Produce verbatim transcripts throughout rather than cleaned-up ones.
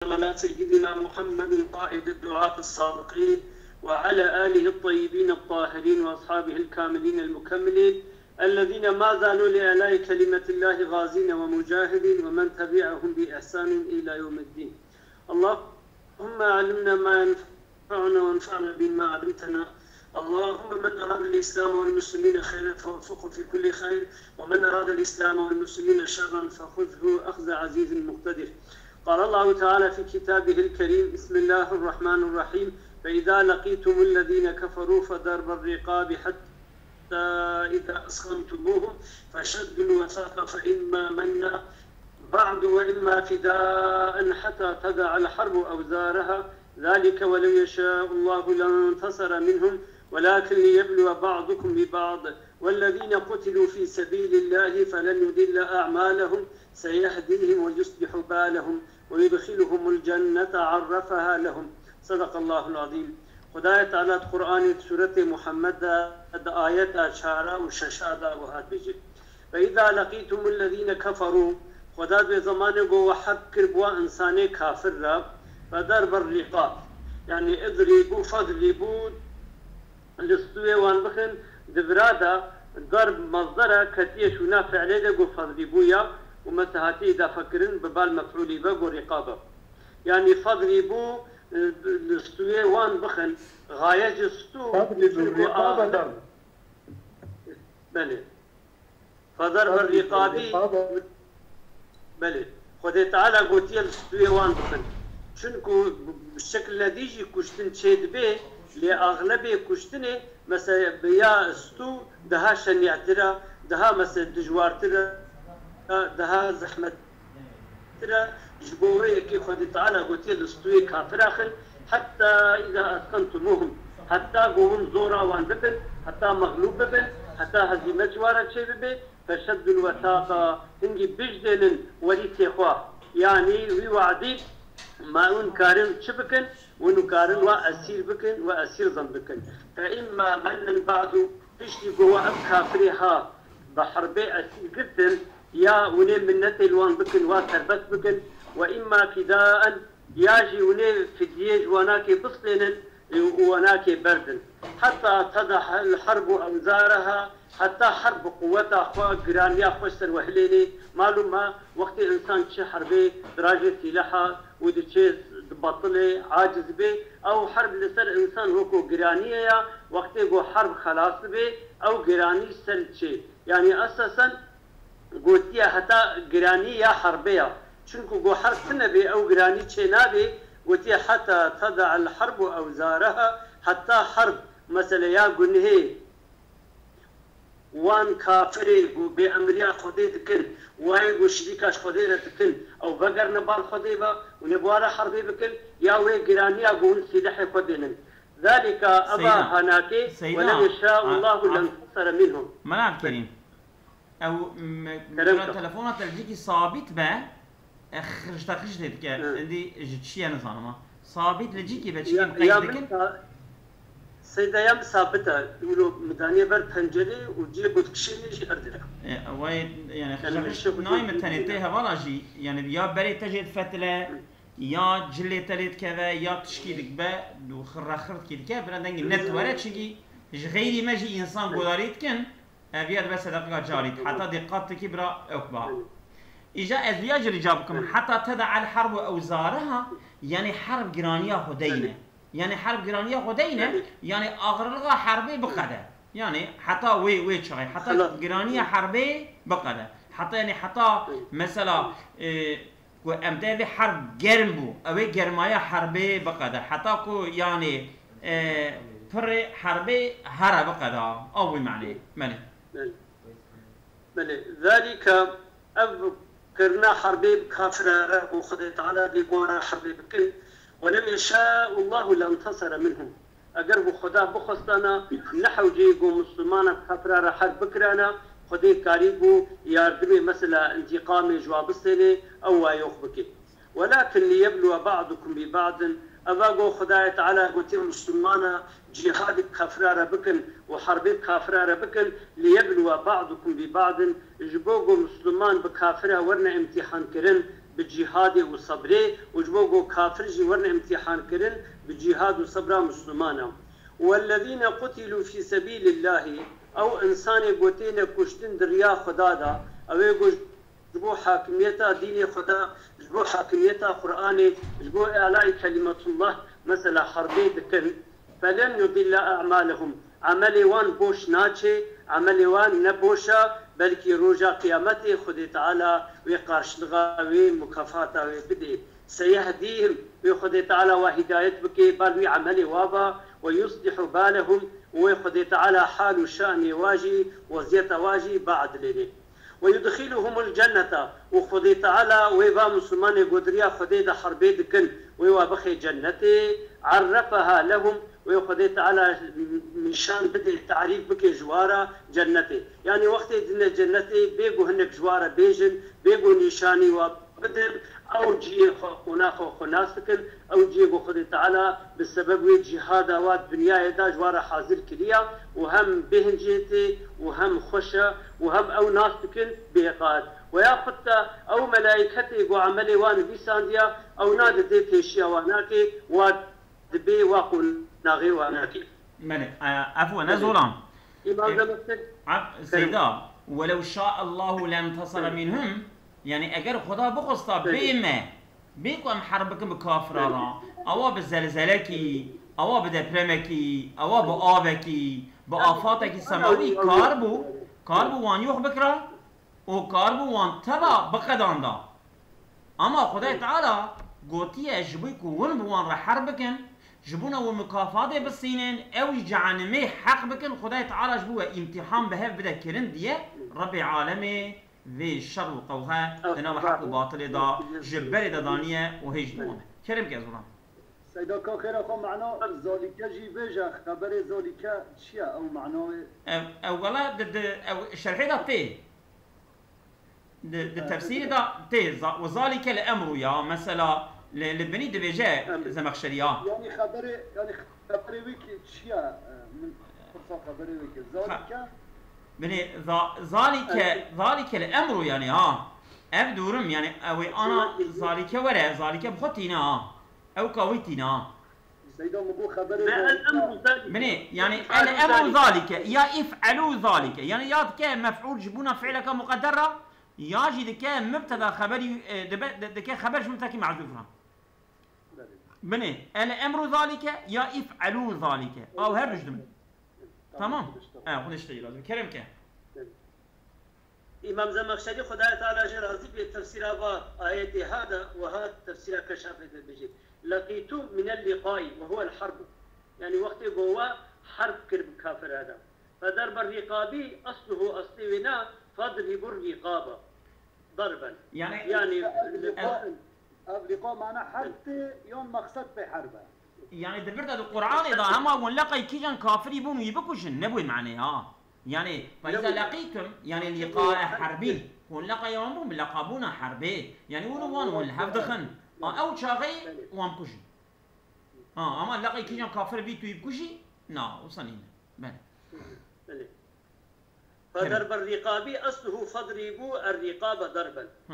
على سيدنا محمد قائد الدعاة الصادقين وعلى آله الطيبين الطاهرين وأصحابه الكاملين المكملين الذين ما زالوا لإعلاء كلمة الله غازين ومجاهدين ومن تبعهم بإحسان إلى يوم الدين. اللهم علمنا ما ينفعنا وانفعنا بما علمتنا. اللهم من أراد الإسلام والمسلمين خيرا فوفقه في كل خير، ومن أراد الإسلام والمسلمين شرا فخذه أخذ عزيز مقتدر. قال الله تعالى في كتابه الكريم: بسم الله الرحمن الرحيم: فإذا لقيتم الذين كفروا فضرب الرقاب حتى إذا أثخنتموهم فشدوا الوثاق فإما منا بعد وإما فداء حتى تضع الحرب أوزارها، ذلك ولو يشاء الله لانتصر منهم ولكن ليبلو بعضكم ببعض، والذين قتلوا في سبيل الله فلن يضل أعمالهم، سيهديهم ويصلح بالهم ويدخلهم الجنة عرفها لهم. صدق الله العظيم. Xwedayê Teala di Qur'anê di sûretê Muhammed de di ayeta çara û şeşa de wiha dibêje: "Fe îza leqîtumul lezîne keferû", Xweda dibê zemanê ku we herb kir bi wa însanê kafir re, "fedarber rîqab", yanî idrîbû, fedrîbû, li stûyê wan bixin, di vira de darb mezdere ketiye şûna fi'lê de ku fedrîbû ya û mese hatiye îdafe kirin bi bal mef'ûlî ve ku rîqab e. Yanî fedrîbû, e, li stûyê wan bixin, xaye ji stû, Fedrîbû, çunku rîqabe axir, darb. Belê. Fedar ber rîqabî. Belê. Xwedê Teala gotiye li stûyê wan bixin. Çunku bi şekle dî jî kuştin çê dibe, lê axlebê kuştinê, mesela bi ya stû daha şenî'tir e, daha mesela dijwartir e, daha zehmettir e. Ji bo wê yekê Xwedê Teala gotiye li stûyê kafir axin, "Hetta îza esxentumuhum", heta ku hûn zora wan bibin, heta mexlûb bibin, heta hezîme ji wan re çêbibe, "feşeddul wesâqa", hingî bijdênin werîtê xwe, yanî wî we'dî, ma hûn karin çi bikin, hûn karin wa esîr bikin, wa esîr zend bikin. "Fe îmma mennen ba'du", piştî ku wa ev kafirê ha bi herbê esîr girtin, ya hûn ê minnetê li wan bikin, wa serbest bikin, "we îmma fîdaen", ya jî hûn ê fidyê ji wanakê bistênin û wanakê berdin. "Heta teda'el herbu ewzaraha", heta herb bi quweta xwe, giraniya xwe ser we hilênê. Malûm e, wextê însan diçe herbê, dirajê sîleha û diçe dibetilê, aciz bê, ew herb li ser însan weko giraniyê ya, wextê ku herb xelas dibe, ew giranî ser diçe. Yanî esasen gotiye heta giranî ya herbê ya. Çunku ku herb tune bê, ew giranî çê nabê, gotiye heta teda'el herbu ewzaraha, heta herb, mesele ya gunhê wan kafirê ku bêemriya Xwedê dikin, wayê ku şirîka ji Xwedê re dikin, ew vegerine bal Xwedê ve û nê bi wan re herbê bikin, ya wê giraniya ku hûn sîlehê xwe dênin. Zalika, eva Seyda, hanakê, Seyda, welew yeşâ a-, Allahu a-, lentasere minhum. Mela Kerîm, ew, m-, Kerem micra ka. Telefona te li cîkî sabît be, e, xirişte xiriştê dike. Hı. Êdî ji çi ye nizanim ha. Sabît li cîkî be, çîkî Ya, qeyd ya dikin. Min sa-, Seyda ya min sabit e. Wilo min daniye ber pencerê û cihê ku dikişînê jî erdê re. E, wayê, yani, Yani, xirişte min xiriştê şev nayê min tenê tê hevala jî, yani, ya berê te jê difetile, Hı. ya cilê te lê dikeve, ya tişkî dikbe, du xirre xir dikî dike, bira dengê net were, çinkî ji xeyrî me jî însan godarî dikin, ev ya dibe sedeqeka carî, heta dê qat dikî bira ewk ba. Îja ez ya jî rica bikim, heta teda el harbu ewzaraha, yani herb giraniya xwe deyne. Yani herb giraniya xwe deyne, yani ağırlığa herbê biqede. Yani heta wê, wê çaxê, heta giraniya herbê biqede. Heta yani heta mesela, e, Ku em dê vê herb germ bû, ew ê germaya herbê biqede. Heta ku, yanî, e, pirê herbê here biqede. Ew wî manê. Belê. Belê. Belê. Zalîke, ev kirina herbê bi kafira re û Xwedê Teala dê ku re herbê bikin. Welew yeşâ'ullahu lentasere minhum. Eger ku Xweda bixwestana, ne hewceyê ku Mislimana bi kafira re herb bikirana, Xwedê karî ku yardimê, mesela, întîqamê ji wa bistênê, ew wa yox bike. Welakin liyebluwe ba'dukum bi ba'din, eva ku Xwedayê Teala gotiye Mislimana cîhadê bi kafira re bikin û herbê bi kafira re bikin, liyebluwe ba'dukum bi ba'din, ji bo ku Misliman bi kafira werine îmtîhankirin, bi cîhadê û sebrê û ji bo ku kafir jî werin îmtîhankirin bi cîhad û sebra Mislimana. Wellezîne qutilû fî sebîlillahî, ew însanê ku têne kuştin di riya Xweda de, ew ê ku ji bo hakimiyeta dînê Xweda, ji bo hakimiyeta Qur'anê, ji bo îlayî kelîmetullah, mesela herbê dikin, Felen yudille a'malehum. Emelê wan boş naçê, emelê wan ne boş e, belkî roja qiyametê Xwedê Teala wê qarşilixa wê mukafata wê bidê. Seyehdîhim, wê Xwedê Teala wa hidayet bike, bal wî emelê wa ba, ve yuslihu balehum, û wê Xwedê Teala hal û şanê wa jî, weziyeta wa jî biadilêne. Ve yudxiluhumul cennete, û Xwedê Teala wê va Musulmanê ku di riya Xwedê de herbê dikin, wê wa bixê cennetê, arrefaha lehum, wê Xwedê Teala nîşan bidê, tarîf bike ji wa re cennetê. Yanî wextê dine cennetê, bê ku hinek ji wa re bêjin, bê ku nîşanî wa bidin, ew cihê xwe, qonaxa xwe nas dikin, ew cihê ku Xwedê Teala bi sebeb wê cîhada wa di dinyayê de ji wa re hazir kiriya û hem bêhn jê tê û hem xweş e û hem ew nas dikin bêqad. Ve yaxud de ew melaîketê ku emelê wa nivîsandiya, ew na didê pêşiya wa nake, wa dibê wa qonaxê wa nake. Belê, e, efwe, ne Belê. zoran. Îmam E, Zemexşer. Ab-, Seyda, "Welew şa'allahu lentasara minhum", yani eger Xweda bixwesta Belê. bê me, bê ku em herb bikin bi kafira Belê. re, ewa bi zelzelekî, ewa bi depremekî, ewa bi avekî, bi Belê. afatekî semawî Belê. kar bû, kar bû wan yox bikira û kar bû wan teva biqedanda. Ama Xwedayê Teala gotiye, ji bo ku hûn bi wan re herb bikin, ji bona we mukafadê bisînin, ew jî cehenimê heq bikin, Xwedayê Teala ji bo we îmtîhan bi hev bide kirin diye, Rebbê alemê vê şer û qewxe di nava heq û batilê de ji berê de daniye û hêj diwane. Kerem ke ez wina. Seyda ka xêra xwe mana zalîke jî bêje, xeberê zalîke çi ye ew mana wê? Ew, ew wela di, di, ew şerhê de tê. Di, di tefsîrê de tê, za-, ve zalike li emru ya, mesela li, li binî dibêje Zemexşerî ya. Yanî xeberê, yanî xeberê wî ki çi ye? E, min pirsa xeberê wî ki. Zalike? Binê, za-, zalike, zalike li emru yanî ha. Ev durum yanî, ew ê ana zalike were, zalike bi xwe tîne ha. Ew ka wî tîne ha. Seyda, min got xeberê Ve zalike. el emru zalike. Binê, yanî, el emru zalike, ya if'elu zalike. Yanî ya dike mef'ul ji bona fi'leke muqedder re, ya jî dike mubteda xeberî, e, dibe, di-, dike xeber ji mubtedakî mehzûf re. Belê. Binê, el emru zalike, ya if'elu zalike. Ew her du ji din. Tamam. Tamam. Xwedê ji te razî be. Kerem ke. Belê. Îmam Zemexşerî, Xwedayê Teala jê razî bê, tefsîra va ayetê ha de wiha tefsîra Keşafê de dibêje, "Leqîtu minel lîqayî ve huwel harbu." Yanî wextê ku we herb kir bi kafira de. Fe derbe rîqabî esluhu, eslê wê ne, fedrîbu rîqaba darben. Yanî, Yanî, ev, lîqa-, ev lîqa mana herb tê, yan mexsed pê herb e? Yanî di vir de di Qur'anê de hema hûn leqey kîjan kafirî bûn wî bikujin, nebûye manê ha. Yanî, fe îza leqîtum, yanî lîqae herbî. Hûn leqeya wan bûn bi leqabûna herbê. Yanî hûn û wan hûn li hev dixin. A, ew çaxê wan bikujin. Ha, ama leqey kîjan kafir bî tu yî bikujî? Na, wisa nîne. Belê. Belê. Fe derbe rîqabî esluhu fedrîbû er rîqabe derben. Hı.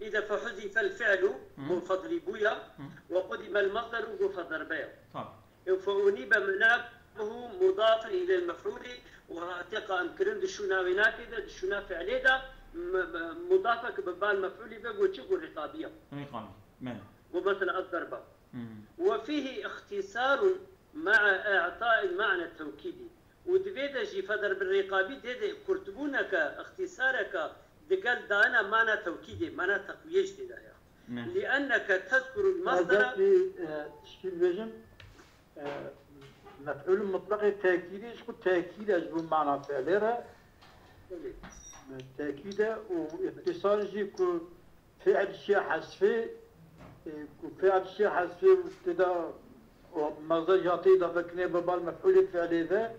Îde fe huzîfel fi'lu, Hı. got fedrîbû ya, Hı. ve qudîmel masderu, got fe derbe ya. Tabii. Û fe unîbe menabuhu mudafen îlel mef'ûlî, û hatiye qaimkirin di şûna wê nakê de, di şûna fi'lê de, m-, m-, mudafek bi bal mef'ûlî be, got çi, got rîqabî ya. Rîqabî, belê. Got mesela ez derba. Hı. Ve fîhî îxtîsarun ma'a i'ta'il ma'ne tewkîdî. Û di vê de jî feder bi rêqabî dê de kurtbûneke, îxtîsareke digel dayana mana tewkîdê, mana teqwiyê jî tê de heye. Ne. Li'enneke tezkurul masdera. Hazretî, e, tişkî dibêjim, e, mef'ûl mutleqê tekîdê ji xwe tekîd e ji bo mana fi'lê re. Belê. Tekîd e û îxtîsar jî ku Fiil şiya hesfê, e, ku fiil şiya hesfê tê de û mazda jî hatê îdafe kirinê bi bal mef'ûlê fiilê ve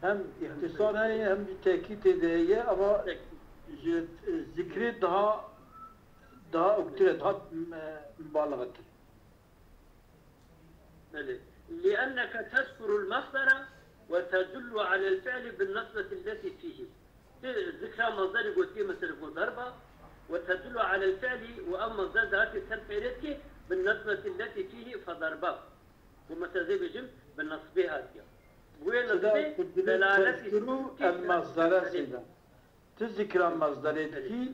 hem îxtisar heye hem jî tekîd tê de heye ama ji, e, zikrê daha, daha ewktir e, daha, e, mubalixetir. Belê. Li'enneke tezkurul masdera ve tedullu alel fi'li bin nesbeti lletî fîhî. Ti zikra masderî gotiye mesela ku darba, وتدل على الفعل وأما زاد هاتي سر فعلتك بالنصبة التي فيه فضربه. ومثلا زي بجم بالنصب هاتي. وين Sida نصبه ku dilê دلالة tezkuru el mezdere sida. Tu zikra mezderê dikî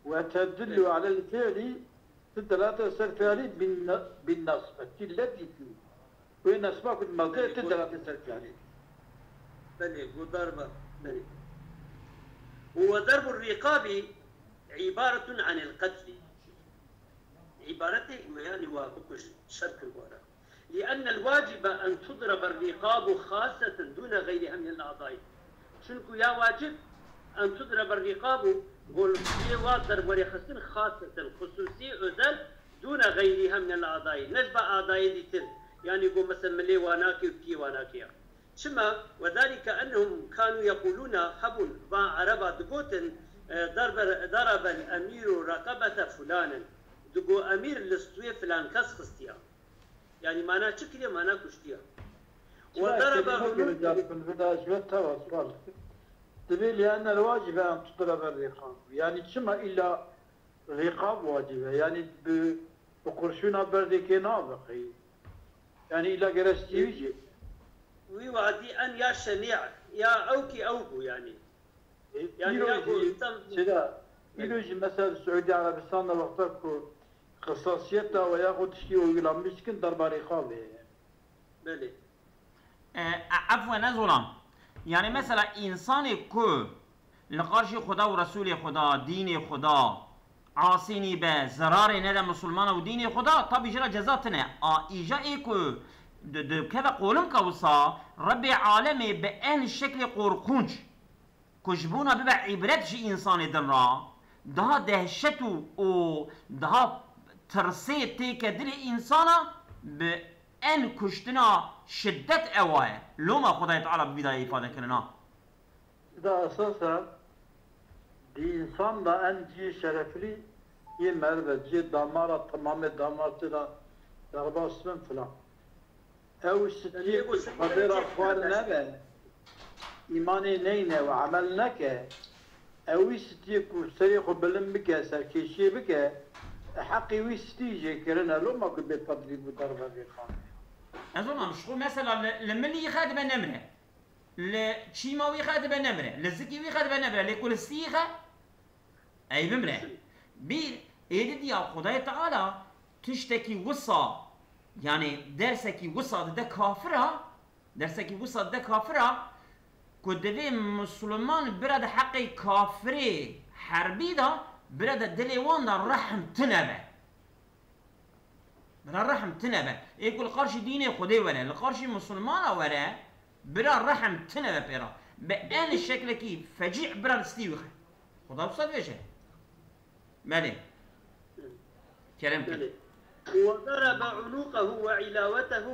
ve tedillu alel fi'lî, tu delate ser fi'lî bin, bin nasbetî letî fî. Wê nasba ku mezderê tu delate ser fi'lî. بلي وضرب بلي. وضرب الرقاب عبارة عن القتل. عبارتي ويعني وبكش شرك الورى. لأن الواجب أن تضرب الرقاب خاصة دون غيرها من الأعضاء. Çünkü ya wacib en tudrabe rîqabu, golfiyê wa derwerê xistin xaseten, xusûsî, özel, dûne xeyrîha minel adayî, ne ji ba adayê dîtir, yanî go mesela milê wa nakê û piyê wa nakê ya. Çima? Ve zalike ennehum kanu yequlûne, hebûn, van ereba digotin, e, darbe, darabel emîru reqebete fulanin, digo emîr li stûyê filan kes xistiya. Yanî mana çi kiriye? Mana kuştiye. Ve daraba unûk. Divê li ene wacib e em tudrabe rîqab. Yanî çima îlla rîqab wacib e? Yanî bi, bi qurşûna berdêkê nabiqî. Yanî îlla gere stî wî jî. Wî wadî en ya şenî ya ew kî ew bû yanî. Yanî ya Îro jî, sira, îro jî mesela li Siûdî Erebistan de wexta ku qisasiyeta we ya xwe tiştî uygulanmış dikin, darba rîqabê ye. Belê. E, e, efwen ez olam. Yani mesela insanê ku li qarşî Xuda û Resûlê Xuda, dînê Xuda, asî nîbe, zerarê nede misilmana û dînê Xuda, tabî ji re ceza tine. A îja ê ku di, dikeve qolimka wisa, Rebbê alemê bi en şeklê qorxunc, ku ji bona bibe îbret ji însanê din re, daha dehşet û, û daha tirsê têke dilê însana bi en kuştina şiddet ewa ye. Loma Xwedayê Teala bi vî dayê îfade kirina. Da esas e, di însan da en cihê şereflî yê meriv e, cihê damar a, temamê damar tê da derbas bin filan. Ew stiyê ku xwedê ra xwar nebe, îmanê neyne û emel neke, ew wî stiyê ku serê xwe bilind bike, serkêşiyê bike, heqê wî stî jê kirine, loma ku bê tedrîb û derve vê xanê. Ez olam, ji xwe mesela li, li milî xe dibe nemre. Li çîma wî xe dibe nemre. Li zikî wî xe dibe nemre. Lê ku li stî xe, ey bimre. Bîr, êdî diya Xwedayê Teala tiştekî wisa, yanî dersekî wisa dide kafira, dersekî wisa dide kafira, ku divê misilman bira di heqê kafirê herbî de, bira di dilê wan de rehm tine be. Bira rehm tine be. Ê ku li qarşî dînê Xwedê were, li qarşî misilmana were, bira rehm tine be pê re. Bi en şeklekî fecî bira li stî wî xe. Xuda wisa dibêje. Belê. Kerem kir. Belê. وضرب عنقه وعلاوته.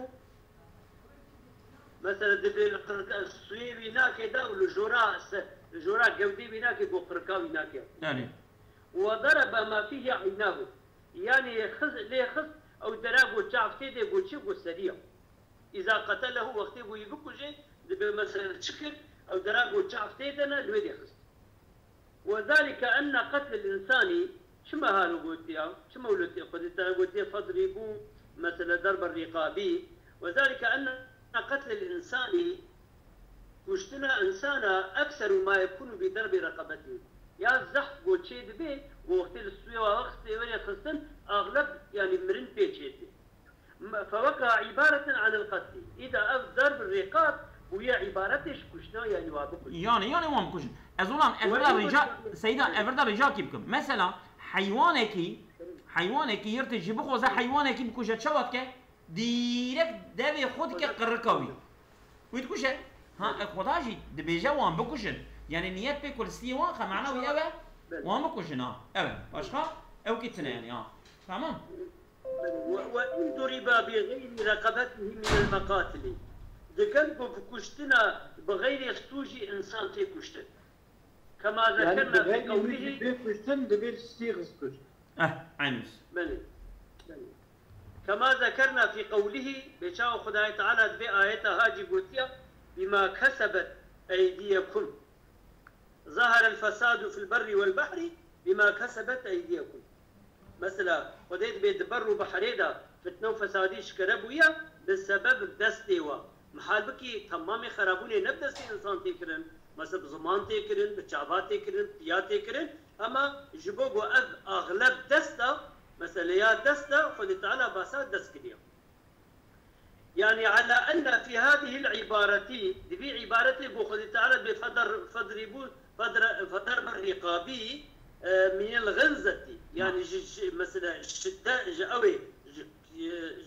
Mesela, divê li qirka, stûyê wî nake da û li jora se-, li jora gewdê wî nake, ku qirka wî nake. Belê. وضرب ما فيه عيناه. Yanî xiz-, lê xist ew dera ku çav tê de, ku çi, ku seriya. Îza qetelehu, wextê ku yî bikuje, dibe mesela çi kir, ew dera ku çav tê de ne, li wê dê xist. Ve zalike enne qetlel însani, çima halo gotiya, çima wilo tê Xwedê te gotiye fedrîbû, mesela darbe rîqabî, ve zalike enne qetlel însani, kuştina însana, ekseru ma yekunu bi darbi reqebetî. Ya zehf ku çê dibe, ku wextê li stûyê wa wextê were xistin, axleb, yanî mirin pê çê dibe. Feweka îbareten anil qetlî. Îda ev darb rîqab bûye îbaretê ji kuştina, yanî wa bikujin. Yanî, yanî wan bikujin. Ez olam, ev da rica, Seyda, ev da rica kî bikim. Mesela, heywanekî, heywanekî yirtî jî bixwaze heywanekî bikuje, çawa dike? Dîrek devê xwe dike qirika wî. Wî dikuje. Ha, e, Xweda jî dibêje wan bikujin. Yanî niyet pê ku li stiyê wan xe, mana wî ew e, wan bikujin ha. Ew e. Başqa ew kî tine yanî ha. Tamam. Ve, ve in duriba bi gayri reqebetihi minel meqatili. Dikem ku bi kuştina bi xeyrê stû jî însan tê kuştin. Kema zekerna fi qewlihi. Bê kuştin, divê stî xist kuşt. Eh, eynî wisa. Belê. Belê. Kema zekerna fi qewlihi, bê çawa Xwedayê Teala di vê ayeta ha jî gotiya, bima kesebet eydiyekum. Zaharel fesadu fil berri wel behri بما كسبت أيديكم. Mesela, Xwedê dibê di ber û biherê de fitne û fesadî şikere bûye bi sebeb destê we. Mihal bikî temamê xerabûnê ne bi destê însan tê kirin, mesela bi ziman tê kirin, bi çava tê kirin, bi piya tê kirin, ema ji bo ku ev axleb dest e, mesela ya dest e, Xwedê Teala basa dest kiriye. Yani, على أن في هذه العبارة, di vî îbaretê ku Xwedê Teala dibê fedar-, fedrîbû, fedre-, fedarbe rîqabî, e, minel xinzetî. Yani, ji, ji, mesela, şidde-, ji ew ê, ji,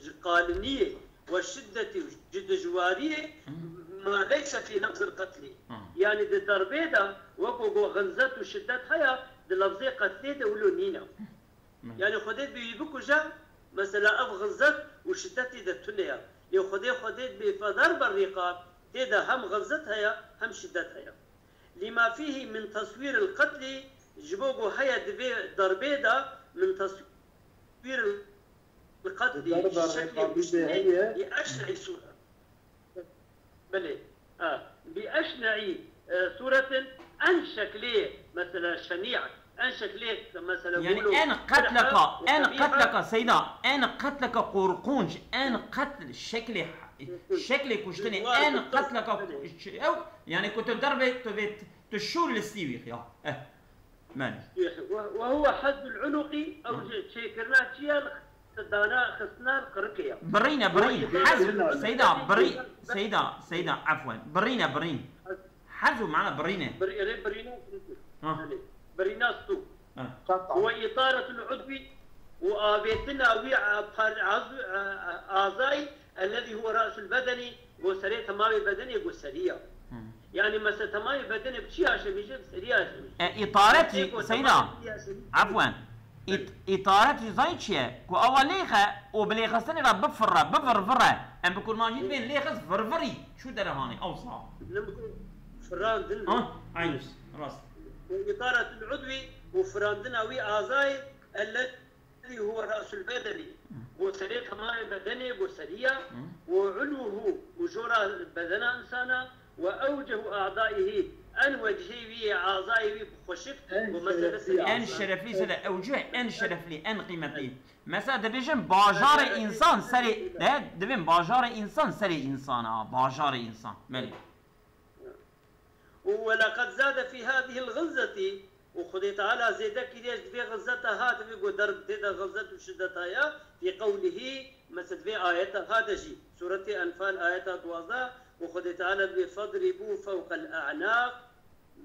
ji qaliniyê, ve şiddetî û ji dijwariyê, ma leyse fî lefzil qetlî. Yani, di derbê de, weko ku xinzet û şiddet heye, di lefzê qetlê de wilo nîne. Yani Xwedê dibê wî bikuje, mesela ev xizet û şidetî de tune ya. Lê Xwedê, Xwedê dibê fedar berrîqa, tê de hem xizet heye, hem şidet heye. Lima fîhî min teswîr el qetlî, ji bo ku heye di vê derbê de min teswîr el qetlî, şeklê kuştinê, bi eşne'î sûre. Belê. Ha. Bi eşne'î, e, sûretin en şeklê, mesela, şenî', en şeklê, mesela, Yani en qetleka, en qetleka, Seyda, en qetleka qorqunc, en qetl şeklê, şeklê kuştinê, en qetleka ew, yani ku tu derbê, tu vê, tu şûr li stî wî ya. Eh. Belê. Ve, ve huve hezdul unuqî, ew çêkirina çi ye? Dana xistina li qirikê ye. Birîne, birîn. Hez, Seyda, birî-, Seyda, Seyda, efwen. Birîne, birîn. Hez û mana birîne. Bir-, erê birîna, Ha. Belê. Birîna stû. Ha. Ve îtaretul udwi û avêtina wî a-, par-, az-, a-, a-, azayî Ellezî huwe ra'sul bedenî, go serê temamê bedenê, go serî ya. Hmm. Yani mesela temamê bedenê bi çi aşemîje? Bi serî aşemîje. E, îtaret jî, Seyda, efwen, ît-, îtaret jî zayî çi ye? Ku awa lêxe û bi lêxistinê re bifirre, bivirvire. Em bi kurmancî dibên lêxis virvirî, çû derehanê, ewsa. Firandin. Ha, aynus, rast. Îtaretul udwi û firandina wî azayê, elle- Huwe ra'sul bedenî, go serê temamê bedenê, go serî ya, Hı. Ve ulwuhu, û jora bedena insana, ve ewcehu a'daihi, en wecihê wî yê, azayê wî bi xweşik, En go mesela şereflî. En şereflî, sele ewcih, en şereflî, en qîmetî. Mesela dibêjin bajarê însan serê, de, dibên bajarê însan serê însan a, bajarê însan. Belê. ولقد زاد في هذه الغلظة، û Xwedê Teala zêde kiriye ji vê xilzeta ha, divê ku derb tê de xilzet û şiddet haya, fî qewlihî, mesela divê ayeta ha de jî, Sûretê Enfal ayeta duwazdeh, û Xwedê Teala divê fedrîbû fewqel e'naq,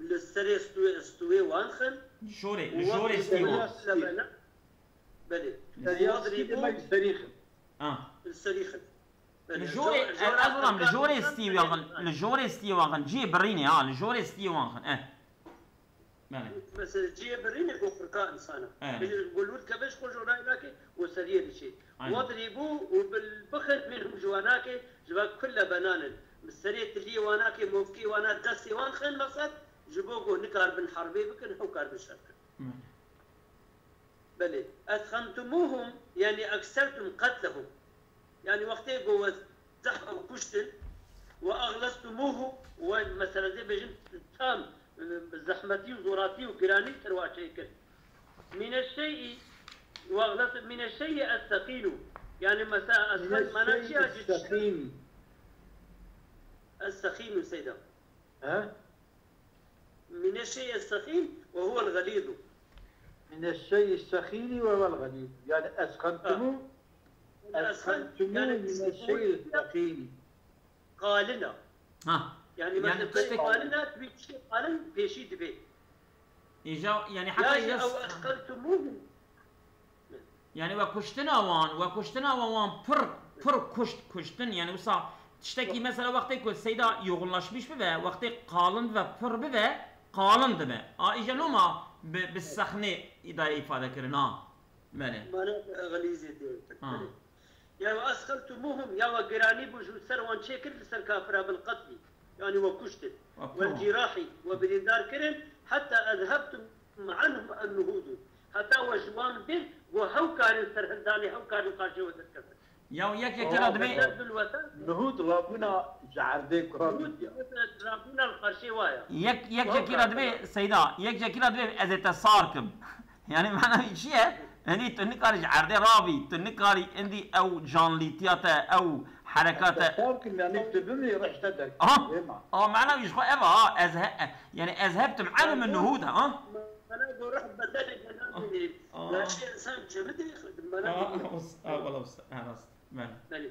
li serê stû-, stûyê wan xin, Jorê, li û jorê wadrîbû stî wan. Belê. Li serî xin. Ah. Li serî xin. Li jorê, ez, ez dilam, li jorê stî wan xin, li jorê stî wan xin, cihê birînê, ha, li jorê stî wan xin, eh. Belê. Mesela cihê birînê ku qirka insana. Eh. Gulûr keve ji xwe jorayê nake û seriyê diçê. Aynen. Wadrîbû û bil-, bixin minhum ji wan nake, ji wan kulle benanin. Bi serê tiliyê wan nake, movkê wan na, destê wan xin meqsed, ji bo ku nikaribin herbê bikin, hew karibin şer bikin. Belê. Belê. Ethxentumuhum, yani eksertum qatlehum. Yani wextê ku we zehf ew kuştin, ve axlestumuhu, we mesela dê bêjin tam, e, zehmetî û zoratî û giranî ser wa çêkir. Mineşşeyî, ve axlest-, mineşşeyî es-sekînu. Yani mesela ethxent mana çi ya? Mineşşeyî es-sekînu. Es-sekînu seyda. He? من الشيء السخين وهو الغليظ. من الشيء السخين وهو الغليظ. Yani ethxentumuhu, ethxentumuhu min eşşey'î sekhînî. Qalina. Ha. Yani mesela tiştek qalina, bir şey qalin peşî dibe. Îja, yani heta ya jî ew ethxentumuhu. Yani we kuştina wan, we kuştina wan, wan pir, pir kuşt, kuştin. Yani wisa tiştekî mesela wextê ku seyda yoğunlaşmış bibe, wextê qalin ve pir bibe, qalin dibe. A îja loma bi, bi sexnê îdaya îfade kirin, ha. Belê. Mana xelîzê diyor. Ha. Ya ve ethxentumuhum, ya we giranî bû ji ser wan çêkir li ser kafira bil qetlî. Yani we kuştin. Wel cirahî, we birîndar kirin, heta ezhebtum anhum en-nuhudu. Heta we ji wan bir, we hew karin serhildanê, hew karin qarşê we derkevin. Ya yek yekê re dibê. Nuhud rabûna ji erdê kura bû ya. Rabûna li qarşê wa ya. Yek, yek yekê re dibê, seyda, yek yekê re dibê ez ê te sar kim. Yani mana wî çi ye? Hindî tu nikarî ji erdê rabî, tu nikarî hindî ew canlîtiya te, ew herekate. Terk im, yani tu bimî rihte derkî. Aha. Êma. Ama mana wî ji xwe ev a, ez he, yani ez hebtim elim min nuhuda, ha? Mana go ruh bedelê de namînê. Aa. Laşê insan cemidê, mana. Aa, os-, aa, wala os-, ha, rast. Belê. Belê.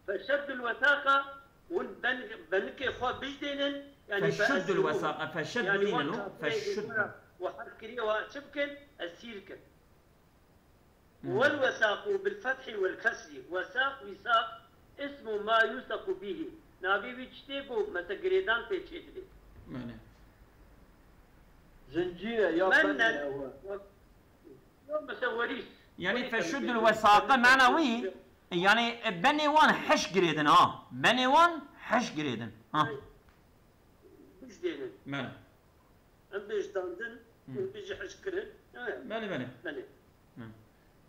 Feşeddul wesaqa, hûn ben-, benikê xwe bijdênin, yani feşuddul feesîrûhum. Wesaqa, feşeddu yani nîne, wan no? Kafirê feşuddu. Û herf kiriye wa çi bikin? Esîr kin. Hmm. Wel wesaqu bil fethi wel kesri. Wesaq, wisaq, ismu ma yusaku bihi. Navê wî tiştê ku mete girêdan tê çêdibê. Mene. Zincîre ya mennen, benne ew. Yo, mesela werîs. Yani werîs feşuddul wesaqe mana wî, yani, e, benê wan heş girêdin ha. Benê wan heş girêdin. Ha. Bijdênin. Mene. Em bijdandin, hı, em bijî heş kirin. Evet. Mene, mene. Mene. Hı.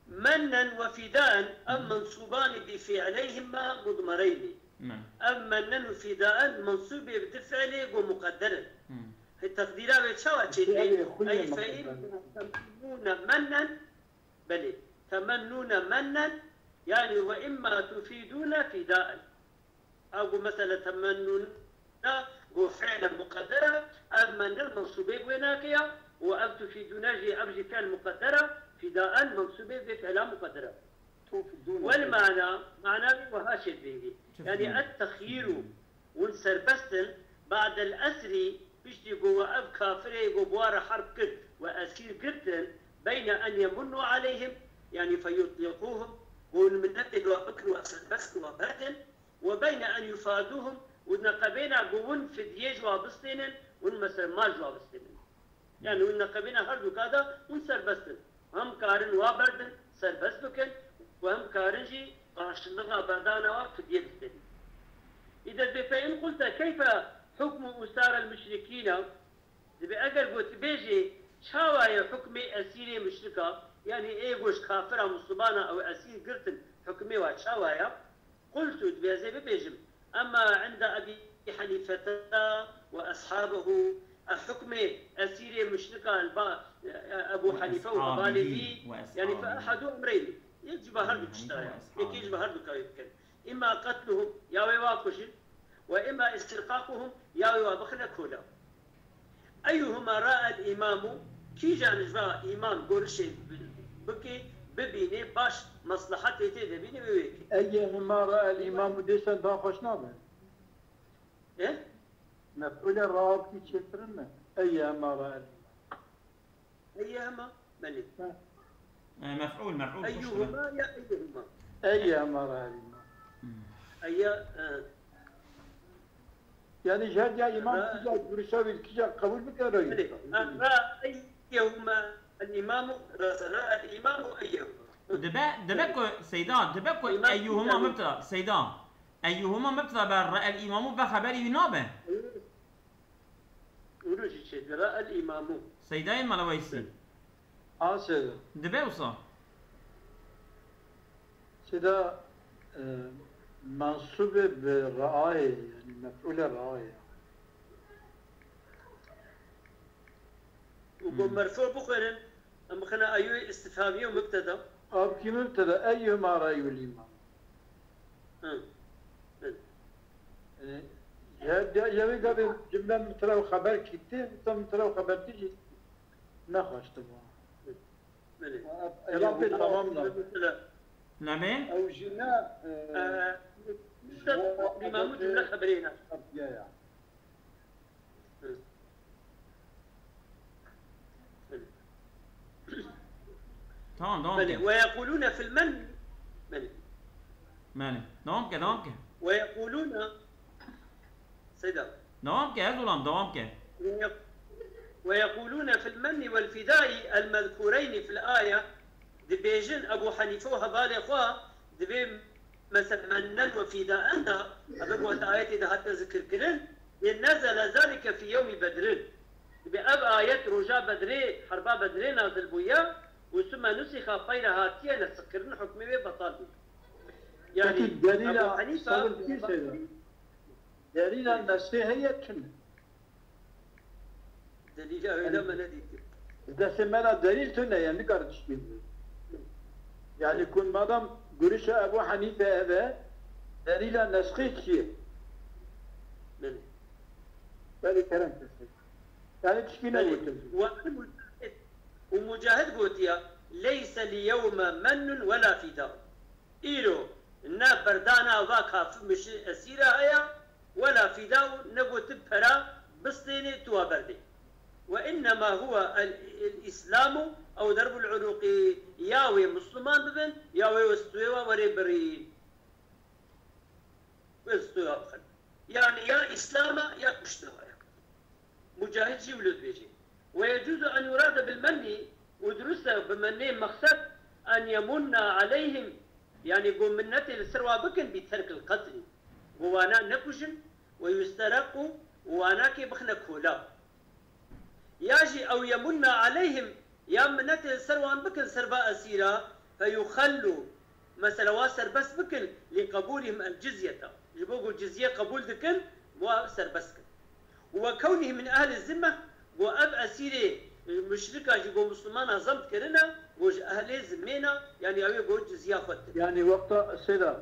Mennen ve fidaen, ev mensûbanî bi fiileyhima mudmereyni. Hı. Ev mennen û fidaen mensûbê bi di fiilê ku muqedder in. Hı. Hê teqdîra wê çawa çêdibê? Fiilê xwe yê muqedder. Ey fe innekum temennûne mennen, belê, temennûne mennen, yani ve imma tufidûne fidaen. Ew ku mesela temennûna ku fiile muqedder e, ev mennen mensûbê bi wê nake ya, û ev tufîdûna jî, ev jî fiil muqedder e, fîdaen mensûbê vê fiila muqedder e. Tufîdûna. Wel mana, mana wî wiha çêdibê. Yani et-texyîru, hûn serbest in, ba'del esrî, piştî ku we ev kafirê ku bi wa re herb kir, we esîr girtin, beyne en yemunnû aleyhim, yani feyutliqûhum, ku hûn minetê li we bikin, we serbest kin, we berdin, Ve beyne en yufadûhum, û neqebêna ku hûn fidyê ji wa bistênin, hûn mesela mal ji wa bistênin. Yani hûn neqebêna her du ka de hûn serbest in. Hem karin wa berdin, serbest bikin, û hem karin jî qarşilixa berdana wa fidyê bistênin. Îde dibê fe in qulte keyfe hukmu usarel muşrikîne, Dibê eger ku tu bêjê, çawa ye hukmê esîrê muşrika, yanî ê ku ji kafira misilmana ew esîr girtin, hukmê wa çawa ye? Qultu, dibê ez ê bibêjim, emma inde Ebî Henîfete ve eshabehu, e, hukmê esîrê muşrika li ba, e, Ebû Henîfe û hevalê wî, yanî fe ehedû emreynî. Yek ji ba her du tişta ye. Yekê ji ba her du ka wê bikin. Îmma qetluhum, ya wê wa kujin, ve îmma îstirqaquhum, ya wê wa bixine kola. Eyyuhuma ra'el îmamu, kîjan ji va îmam gorişê bi-, bike, bibîne, baş meslehetê tê de bîne, wê wê ke. Eyyuhuma ra'el îmamu dê sen daha xweş nabe. E? Mef'ûlê ra'a bikî çêtir in me. Eyyuhuma ra'el îmamu. Eyyuhuma, belê. Ha. E, mef'ûl, mef'ûl, xweş dibe. Eyyuhuma ya eyyuhuma. Eyyuhuma ra'el îmam. Hmm. Eyya, e. Yani ji her diya îmam kîja duruşa wî kîja qebûl bike rayî. Belê. Ha, ra eyyuhuma el îmamu, ra, ra el îmamu eyyuhuma. Dibe, dibe ku Seyda, dibe ku eyyuhuma mubteda, Seyda. Eyyuhuma mubteda be, ra'el îmamu be xeberî wî nabe. Û jî çêdibê, ra'el îmamu. Seydayê Mela Weysî. A Seyda. Dibe wisa. Seyda, e, mensûbê bi ra'ayê, yani mef'ûlê ra'ayê. Û ku merfû bixwênin, Em bixine eyyû îstifhamî û mubteda. Ew kî mubteda, eyyuhuma ra'el îmam. Hı. Hı. Yani, ya, ya, ya wê gavê cumle mubteda û xeber kî tê, wisa mubteda û xeber tê jî nexweş dibe. Hı. Belê. Ev, ev, ev, ev, tamam da. Mesela, Nemê? Ew jî ne, e, e, ji bo mubteda, îmamû cumle xeberê ne. Ya, ya. Hı. Belê. Tamam, devam ke. Ve yekulûne fil men. Belê. Belê. Devam ke, devam ke. Ve yekulûne, Seyda. Devam ke, ez olam, devam ke. Ve ye-, ve yekulûne fil menni vel fidai el mezkureyni fil aye. Dibêjin Ebu Hanife û hevalê xwe, dibê Mesela, mennen ve fîdaen de, ev ku di ayetê de hate zikirkirin, yê nezele zalike fî yewmî Bedrin. Dibê ev ayet roja Bedrê, herba Bedrê nazil bûye û sume nusixa peyre hatiye nesixkirin, hukmê wê betal bû. Yani, peki delîla Ebu Hanife, sabir kî seyda? Delîla nesxê heye çi ne? Delîla öyle mi ne diyeyim? Destê me de delîl tune ye, nikare tiştî bî. Yani ku madem gurişa Ebu Hanife ev e, delîla nesxê çi ye? Belê. Belê, kerem kesê. Yani tiştî Belê. negotin. Wextî Mujahid, û Mujahid gotiya, "Leyse li yewme mennun wela fida." Îro ne berdana va kafir mişi esîra heye, wela fida û ne gotin pera bistênê tu wa berdê. Ve innema huwa el, el Îslamu ew derbul unuqî, ya wê Musliman bibin, ya wê westûyê wa werê birîn. Wê stûya bixin. Yani ya Îslam e ya kuştin wa ye. Mujahid jî wilo dibêje. Ve yecuzu en yurade bil menni, û dirust e bi mennê mexsed, en yemunna aleyhim, yani ku minnetê li ser wa bikin bi terkil qetlî, ku wana nekujin, ve yusterequ, û wanakê bixine kola. Ya jî ew yemunna aleyhim, ya minnetê li ser wan bikin ser va esîra, feyuxellu, mesela wa serbest bikin, li qebûlihim el cizyeta, ji bo ku cizye qebûl dikin, wa serbest kin. Û we kewnihim min ehlî zimme, ku ev esîrê muşrika ji bo Muslimana zemt kirine, ku ji ehlê zimmê ne, yani ew ê ku cizya xwe didin. Yani wexta sêda,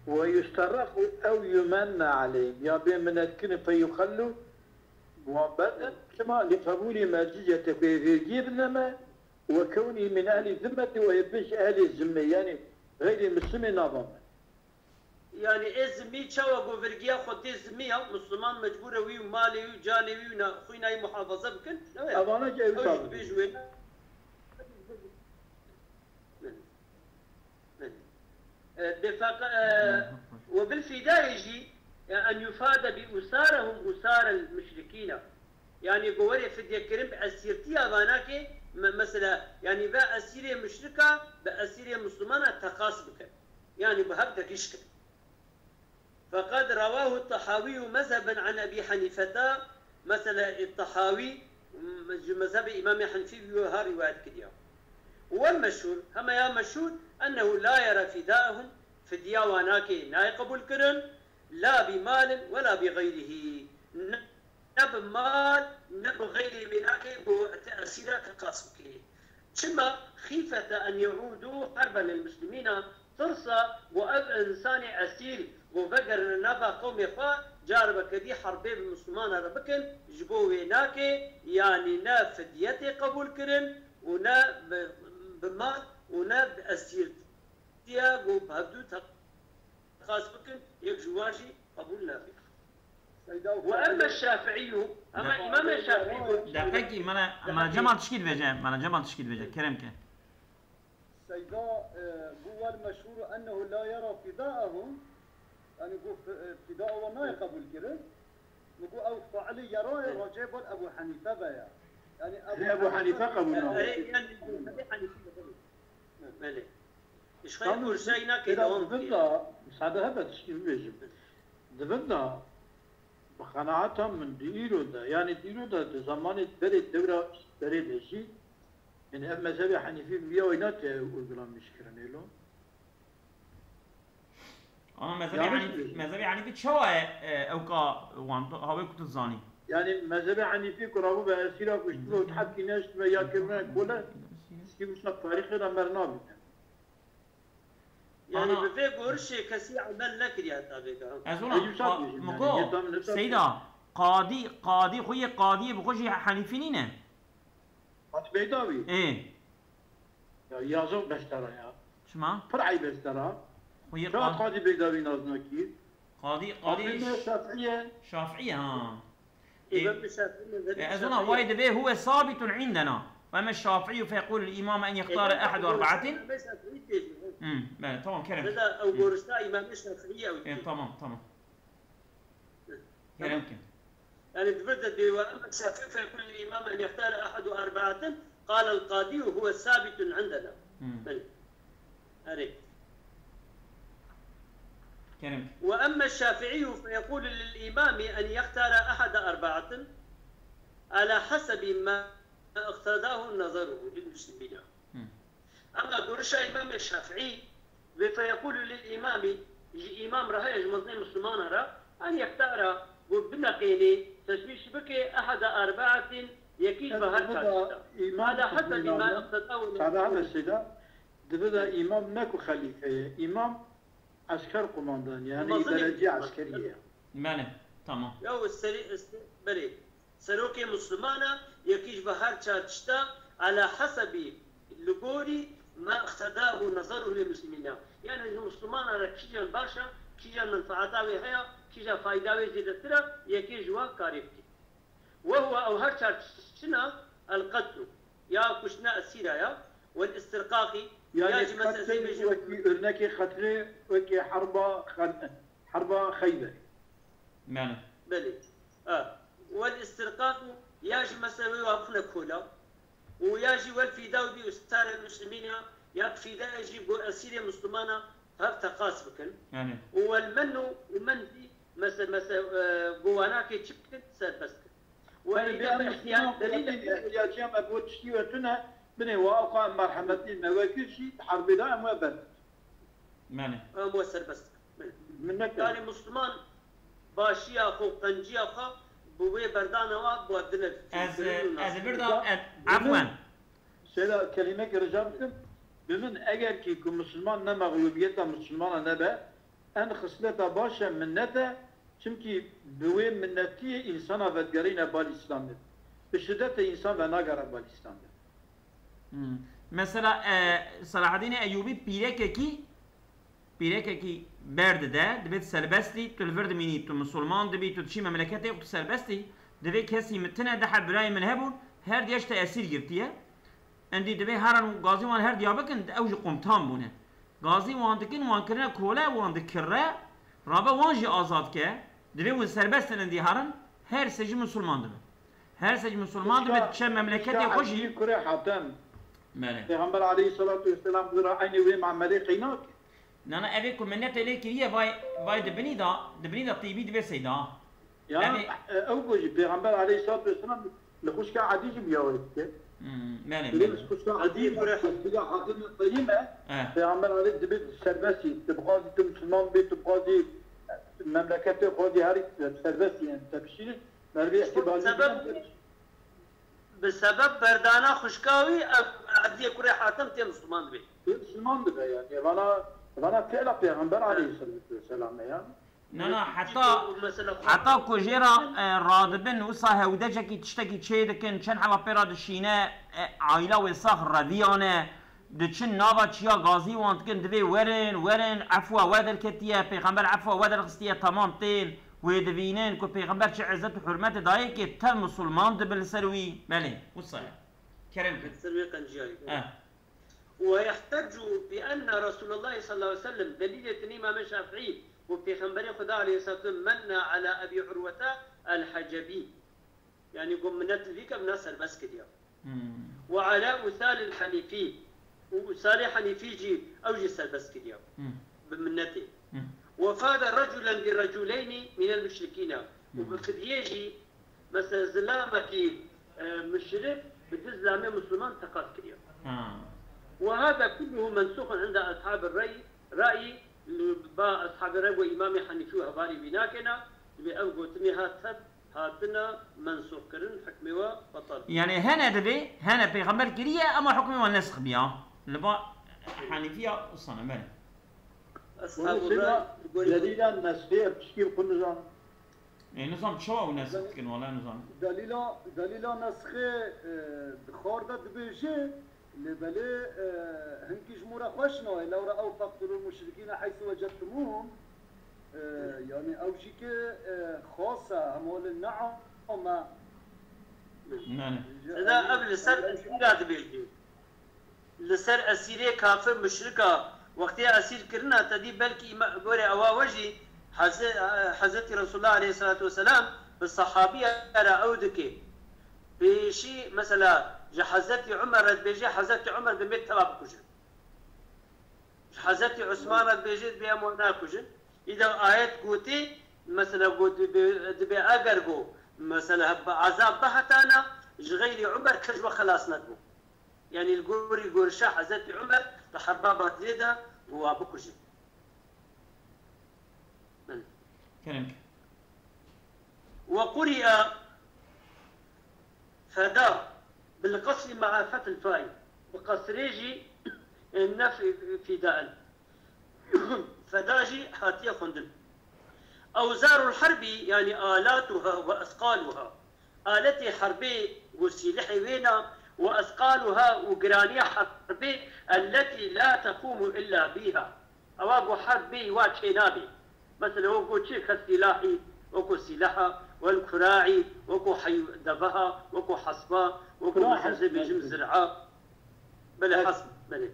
ve yusterrequ ew yumenna aleyhim, ya bê minnet kirin, feyuxellu, Muhabbet, çima li qebûlî meclî yetefê vergiyê bidine me, we kewnî min ehlî zimmetî, we yê bin ji ehlê zimmê, yanî xeyrê mislimê nava me. Yani ê zimmî çawa ku vergiya xwe tê zimmî ya, Musliman mecbûr e wî û malê wî û canê wî û na-, xwîna wî muhafaza bikin, ne ya? Evana ki ew Ew jî tabi. Dibêj wê. Belê. E, bifaq-, e, ve bil fidayê jî, e, en yufade bi usarehum usarel muşrikîne. Yani ku werê fidye kirin bi esîrtiya vanakê, me-, mesela, yani ve esîrê muşrika bi esîrê Muslimana teqas bikin. Yani bi hev de giş kirin. فقد رواه الطحاوي مذهبا عن أبي حنيفة، mesela Tahawi, m-, ji mezhebê Îmamê Henîfî wî wiha rîwayet kiriya. والمشهور، hema ya meşhûr, أنه لا يرى فداءهم، fidya wan nake, nayê qebûl kirin, لا بمال ولا بغيره. Ne, ne bi mal, ne bi xeyrê wê nake, ku te esîra teqas bike. Çima? خيفة أن يعودوا حربا للمسلمين، tirsa ku ev însanê esîr ku vegerine nava qewmê xwe, careke dî herbê bi Muslimana re bikin, ji bo wê nake, yanî ne fidye tê qebûl kirin û ne bi, bi mal û ne bi esîrtiya ku bi hevdû teqas bikin, yek ji wan jî qebûl nake. Seyda Ve emme Şafi'î, hema Îmamê Şafi'î got. Deqekî, mana, mana Cemal tişkî dibêje, mana Cemal tişkî dibêje, kerem ke. Seyda, e, got, "Vel meşhûru ennehu la yera fidâehum." Yani got, fi-, e, fida wan nayê qebûl kirin. Min got, ew fiilê yerayê racê bal Ebu Hanife ve ya. Yani Ebu Hanife qebûl nake. Erê, yani Ebu Hanife qebûl. Belê. Ji xwe Tamam. Kursayî nake Biraz dewam dibin dike. Da, müsaade hebe tişkî bibêjim. Dibin da, bi qenaeta min di îro de, yani di îro de, di zamanê berê dewra berê de jî, yani ev mezhebê Henîfî bi vîya wê nate uygulanmış kirin êlo. Ama mezhebê Yanlış Henîfî, biliyorsun. Mezhebê Henîfî çawa ye, e, ewka wan, ha wê ku tu zanî? Yani mezhebê Henîfî ku rabû be esîra kuştibe û hepkî neştibe ya kirine kole, tişkî wisa tarîxê de mer nabîne. Yani Ana- bi vê gorişê kesî emel nekiriye heta vêga. Ez ona, Ey, wisa ka-, diyecek yani, Miko, yeter, ne Seyda, qadî, qadî xwe yê qadiyê bi xwe jî Henîfî nîne? Qadî Beydawî. Ê. Ya yazık bestara ya. Çima? Pir eyb bestara. Xwe yê Çawa qad-, Qadî Beydawî nazna kî? Qadî, qadî Qadî ş-, Şafiye. Şafiye, ha. Ê, Îmam Şafiî mezhebî e, ez ona Şafiî. Wayê divê huwe sabitun indena. Ve emme Şafiî fe yekûl lil îmam en yehtare Ê, ehed û erbaetin. Îmam Şafiî dibêje. Hmm, belê, tamam, kerem. Zeda ew Hmm. Gorişta Îmam Şafiî ew E, dibêje. Tamam, tamam. Kerem ki. Yani, di vir de dê ve emme Şafiî fe yekûl lil îmam en yehtare ehed û erbaetin, qal el qadî huwe sabitun indena. Hmm. Belê. Erê. Kerem ki. Ve emme Şafiî fe yekûl lil îmamî en yehtare ehed erbaetin ala hesebi ma iqtedâhu nazaruhu lil muslimîne. Hmm. Ema gorişa Îmamê Şafiî, wê fe yekûlu lil îmamî, ji îmam re heye, ji mezinê Mislimana re, en yektara, ku bineqênê, teşwîş bike, eheda erbaetin, Yekî ji bi her çar tişta. Ala hesebî ma iqteda û Sade hebe şeyda, dibe de îmam ne ku xelîfe ye. Îmam esker kumandan, yani idareci eskerî ye. Mele, tamam. Ya serî, belê. Serokê Muslimana, yekî ji bi her çar tişta, ala hesebî, li gorî ma iqtedahu nazaruhu lil muslimîna. Yani ji Muslimana re kîjan baş e, kîjan menfaeta wê heye, kîja fayda wê zêdetir e, yekê ji wan karê bike. Ve huve ew her çar çi-, çina el qetlu, ya kuştina esîra ya, wel istirqaqî, ya Yani jî mesela qetil zê bêjin wekî örnekê qetilê, wekî herba Xan-, herba Xeyber. Mele. Belê. Ha. Wel istirqaqî, ya jî mesela wê wa bixine kola. Û ya jî wel fîda û bi usare muslimîna, ya fîda jî bo esîrê Muslimana hev teqas bikin. Yani. Û wel menû û men jî Mese-, mese-, e, guwanakê çi bikin, serbest bikin. Wê Yani, îda bi bêyan ihtiyat, Müslüman delîl wekî ihtiyacı em ev tiştî we tune, binê wa xwe em merhemetî me wekir jî, di herbê de em we ber. Mane. Em we serbest bikin. Minnet Yani, Müslüman başiya xwe, qenciya xwe, bi wê berdana wa, bi dine Ez, kirin û ez nasî. Birda, ez, Bunun afwen. Şeyda, kelîmek rica bikim. Bi min eger ki ku Müslüman ne mexlubiyeta Müslümana nebe, En xisleta baş e minnet e, çimkî bi wê minnetiyê însana vedigerîne bal Îslamê. Bi şidetê însan venagere bal Îslamê. Hmm. Mesela, e, Selahedînê Eyûbî pîrekekî, pîrekekî berdide, dibê tu serbestî, tu li vir dimînî, tu misilman dibî, tu diçî memleketê xwe, tu serbestî, divê kesî min tine, deh heb birayê min hebûn, her diyeş te esîr girtiye. Endî divê herin û gazî wan her diya bikin, ew jî qumtan bûne. Gazî wan dikin, wan kirine kole, wan dikirre, rabe wan jî azad ke. Divê hûn serbest in endî herin, her sê jî misilman dibe. Her sê jî misilman dibe, Kuşka, diçe memleketê kuşka xwe jî. Hecî kurê Hatem. Belê. Pêxember aleyhisselatu vesselam bi ra eynê wê memelê qeynak. Nana, evê ku minetê lê kiriye, vay, vay di binî da, di binî da tîbî dibê seyda. Ya, Evê e, ew ku jî Pêxember aleyhisselatu vesselam li xwişka Edî jî biyawê dike. Hmm, belê, Li belê. xwişka Edî, Edî kurê Hatim. Xwişka Hatim Qeyim e. Eh. Pêxember aleyh dibê serbestî, tu bixwazî tu Müslüman bî, tu bixwazî memleketê xwe dî herî serbestî, yani te bişîrî, mervê Ji bo ihtibarî sebeb bîne. Bi sebeb berdana xwişka wî, ev Ediyê kurê Hatim tê Müslüman dibê. Tê Müslüman dibe yani. Vana, vana fiila Pêxember aleyhisselatu vesselam e yani. Na, na, heta, Mesela, heta ku jê re, e, radibin, wisa hewdecekî tiştekî çê dikin, çend hela pê re dişîne, e, aîla wê sax reviyane, diçin nava çiya gazî wan dikin, divê werin, werin, efwa we derketiye, Pêxember efwa we derxistiye, temam tên, wê divînin ku Pêxember çi izzet û hurmetê dayê kê tev misilman dibin li ser wî. Belê, wisa ye. Kerem kir. Li ser wê qenciyayî. Eh. ويحتج بأن رسول الله صلى الله عليه وسلم، delîlê din Îmamê Şafîî û Pêxemberê Xweda aleyhisselatu منّ على أبي عروة الحجبي. Yani, got, minnet li vî kevna serbest kiriya. Hmm. وعلى أسال الحنيفي. Û Usalê Henîfî jî, ew jî serbest kiriya. Hmm. Bi minnetê. Hmm. وفاد رجلا برجلين من المشركين. Û Hmm. bi fidyê jî Mesela zilamekî, e, muşrik bi du zilamê Müslüman teqas kiriye. Ha. وهذا كله منسوخ عند أصحاب الرأي، رأي، li ba ashabê rey û Îmamê Henîfî û hevalê wî nakêne, dibê ev gotinê hat tev, hatine mensûx kirin, hukmê we betal. Yani hene dibê, hene pêxember kiriye, ama hukmê we nesikh biya. Li ba Henîfiya usane, belê. Ashabê rey, delîla nesxê ev tiştî xwe nizan. Ê, nizam çawa ew nesk dikin, wala nizam. Delîla, delîla nesxê, e, di xar de dibêje, lê belê, e, hinkî ji mû re xweş nayê, lewra ew فاقتلوا المشركين حيث وجدتموهم, e, yani ew jî ki, e, xas e, hema li neame. Ne, ne. Eda ev li ser esîra dibêje. Li ser esîrê kafir muşrika, wextê esîr kirina te dî belkî îma-, gorê ewa we jî Heze-, Hezretî Resulullah aleyhisselatu vesselam bi sehabiya re ew dike. Pêşî mesela ji Hezretî Umer re dibêje, Hezretî Umer dibê teva bikujin. Ji Hezretî Usman re dibêje dibê em wan nakujin. Îda ayet gotê, mesela got dibê, dibê eger got, mesela bi ezab bihetana, ji xeyrî Umer kes we xelas nedibû. Yani li gorî gorişa Hezretî Umer di herba Badrê de got wa bikujin. Belê. Kerem. وقرئ فدا بالقصر مع فتح الفاء. Bi qesrê jî, e, nef fida. Feda jî hatiye xwendin. Ewzarul herbî, yanî alatuha ve esqaluha. Aletê herbê û sîlihê wê ne, ve esqaluha û giraniya herbê, elletî la tequmu illa bîha. Ewa ku herb bê wa çênabê. Mesela weko çi ke sîlahî, weko sîlaha, wel kuraî, weko hey-, deveha, weko hesba, weko Kura mesela ez ê bêjim zir'a. Belê, hesb, belê.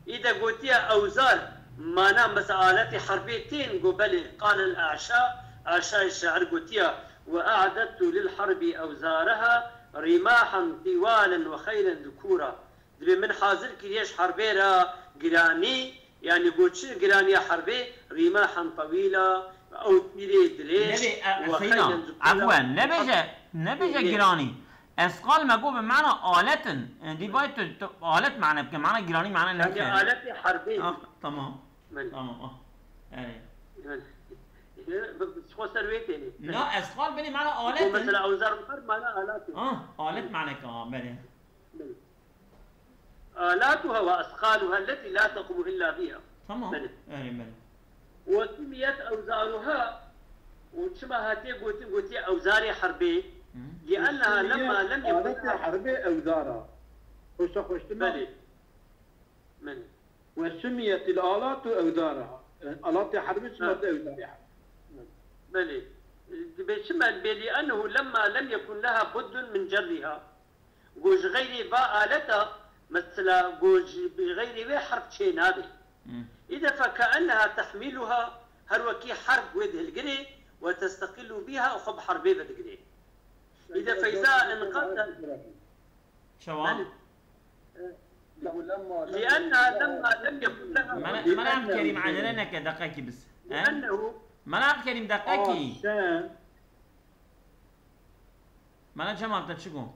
Î de gotiye ewzar, mana mesela aletê herbê tên, go belê, qal el a'şa, a'şayê şair gotiye, ve a'dettu lil herbi ewzaraha, rimahan tiwalen ve xeylen zukura. Dibê min hazir kiriye ji herbê re giranî, yanî go çi giraniya herbê, rimahan tewîla, ew tîrê dirêj, Nebê, e, e, we Seyda, xeylen zukura. Efwen, nebêje, nebêje Nebê. Giranî. Esqal me got bi mana alet in. E, dî bay tu, tu alet mane bike, mana giranî mane Yanî neke. Aletê herbê. Ah, tamam. Belê. Tamam, ah. Erê. Belê. Bi, bi, xwe ser wê tênê. Na, esqal belê mana alet in. Mesela ewzar her mana alet in. Ah, alet mane ka, belê. Belê. Alatuha ve esqaluha elletî la tequmu illa biha. Tamam. Belê. Erê, belê. Ve sumiyet ewzaruha, û çima hatiye gotin, gotiye ewzarê herbê? Hı. Li'enneha lemma lem yekun Aletê herbê ewzara. Hoşa hoştima. Belê. Belê. Ve sumiyetil alatu ewzara. Alatê herbê çima Ha. te ewzarê herbê. Belê. Dibê çima? Belê, li'ennehu lemma lem yekun leha buddun min cerriha. Go ji xeyrê va aleta, mesela go ji xeyrê wê herb çê nabe. Hmm. Îde fekeenneha tehmîluha, her wekî herb wê dihilgirê, ve testeqîlu bîha, û xwe bi herbê ve digirê. Îde feyza enqate. Çawa? Belê. Li'enneha lemma lem yekun leha Mela, Mela Kerîm, acele neke, deqekî bis. He? Li'ennehu Mela Kerîm, deqekî. Mela Cemal, te çi got?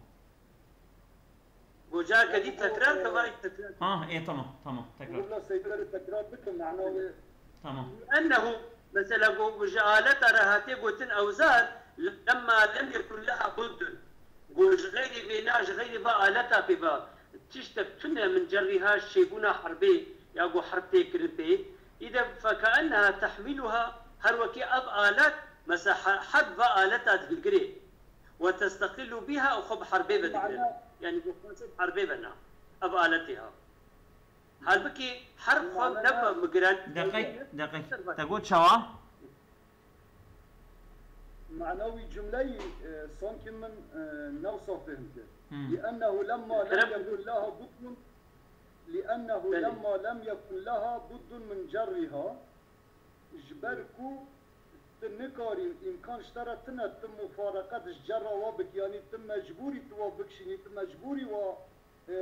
Go careke dî tekrar ke, vay tekrar. Ha, ê, tamam, tamam, tekrar. Willa seydarê tekrar bikin, mana wê. Tamam. Ennehu, mesela, go, go ji aleta re hatiye gotin ewzar, lemma lem yekun leha buddun. Go ji xeyrê vêna, ji xeyrê va aleta pê va tiştek tune min cerrîha, çêbûna herbê, ya go herb tê kirin pê. Îde fekeenneha tehmîluha, her wekî ev alet, mesela, he-, herb va aleta dihilgirê. Ve testeqîlu bîha, û xwe bi herbê ve digire. Mana Yanî bi xwe bi herbê ve na. Ev aletê ha. Halbikî herb xwe Mana ne bi giran. Deqek, deqek. Te got çawa? Mana wî cumleyî, e, sankî min, e, newsa fêhm kir. Hmm. Li ennehu lemma lem Kerem. yekun leha buddun, li ennehu Belê. lemma lem yekun leha buddun min cerriha. Ji ber ku tu nikarî, îmkan ji te re tune, tu mufareqet ji cerra wa bikî, yanî tu mecbûrî tu wa bikişînî, tu mecbûrî wa, e,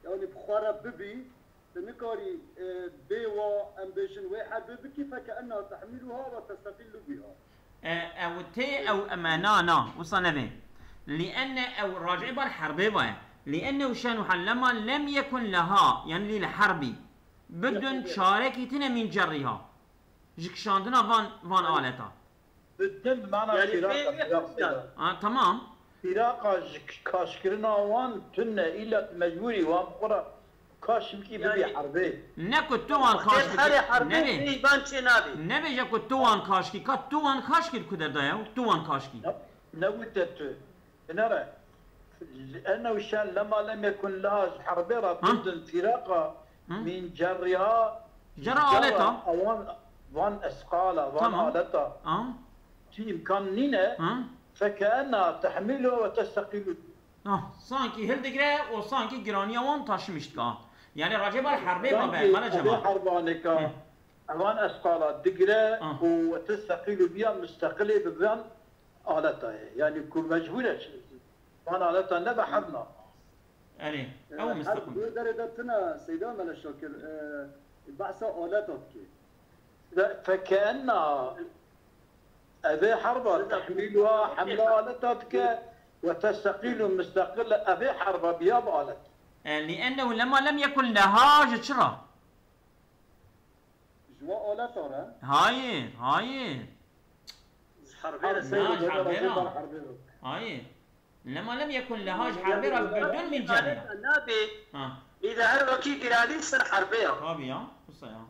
yanî bi xwe re bibî, tu nikarî, e, bê wa, em bêjin, wê herbê bikî, fekeenneha tehmîluha ve testeqîlu bîha. E, ew tê, ew eme, na, na, wisa nebe. Lîenne ew racî bar herbê va ye. Lîennehu şe'nuha lemma lem yekun leha, yanî lî li herbî. Bidun çarekî tine min cerrîha. Ji kişandina van, van aleta. Bidun bi mana Yanî fîraqa, pê firaq, firaq. Ha, tamam. Fîraqa ji k-, kaşkirina wan tune, îlla tu mecbûrî wan bi xwe re kaş bikî bibî Yanî herbê. Ne ku tu wan kaş bikî, herê herbê nebê. Peyvan çê nabê. Nebêje ku tu wan kaş kî, ka tu wan kaş kir ku derda ya, tu wan kaş kî. Ne, ne wite tu. Binere. Ennehu şen lema lem yekun leha, ji herbê re Ha? bidin fîraqa Ha? min cerriha, Cera ji aleta. Ewan, van esqala, van Tamam. aleta. Ha? Çi îmkan nîne, Ha? fekeenna tehmîlu ve testeqîlu. Ha, sankî hildigire û sankî giraniya wan taşimiş dika. Yanî racê bar herbê ma be, Sankî mala evê cema. herbaneka, Hı. ewan esqala digire Ha. û ve testeqîlu biya, misteqilê bi van aleta ye. Yanî ku mecbûr e, van aleta nebe herna. Erê, E, ew her mistaqim. Wê derê de tune Seyda Mele Şakir, e, behsa aleta dike. Fe-, fekeenna evê herba Seyda, tehmîl wa hemle aleta dike ve testeqîl û mistaqil evê herba biya bi alet. E, li ennehu lema lem yekun leha ji çi re? Ji wa aleta re? Hayır, hayır. Ji herbê re. Herbê Na, ji re, herbê re. herbê re. Hayır. Lema lem yekun leha ji herbê re budun min cerriha. Nabê. Ha. Îde her wekî giranî ser herbê ya. Tabii ya. Wisa ya.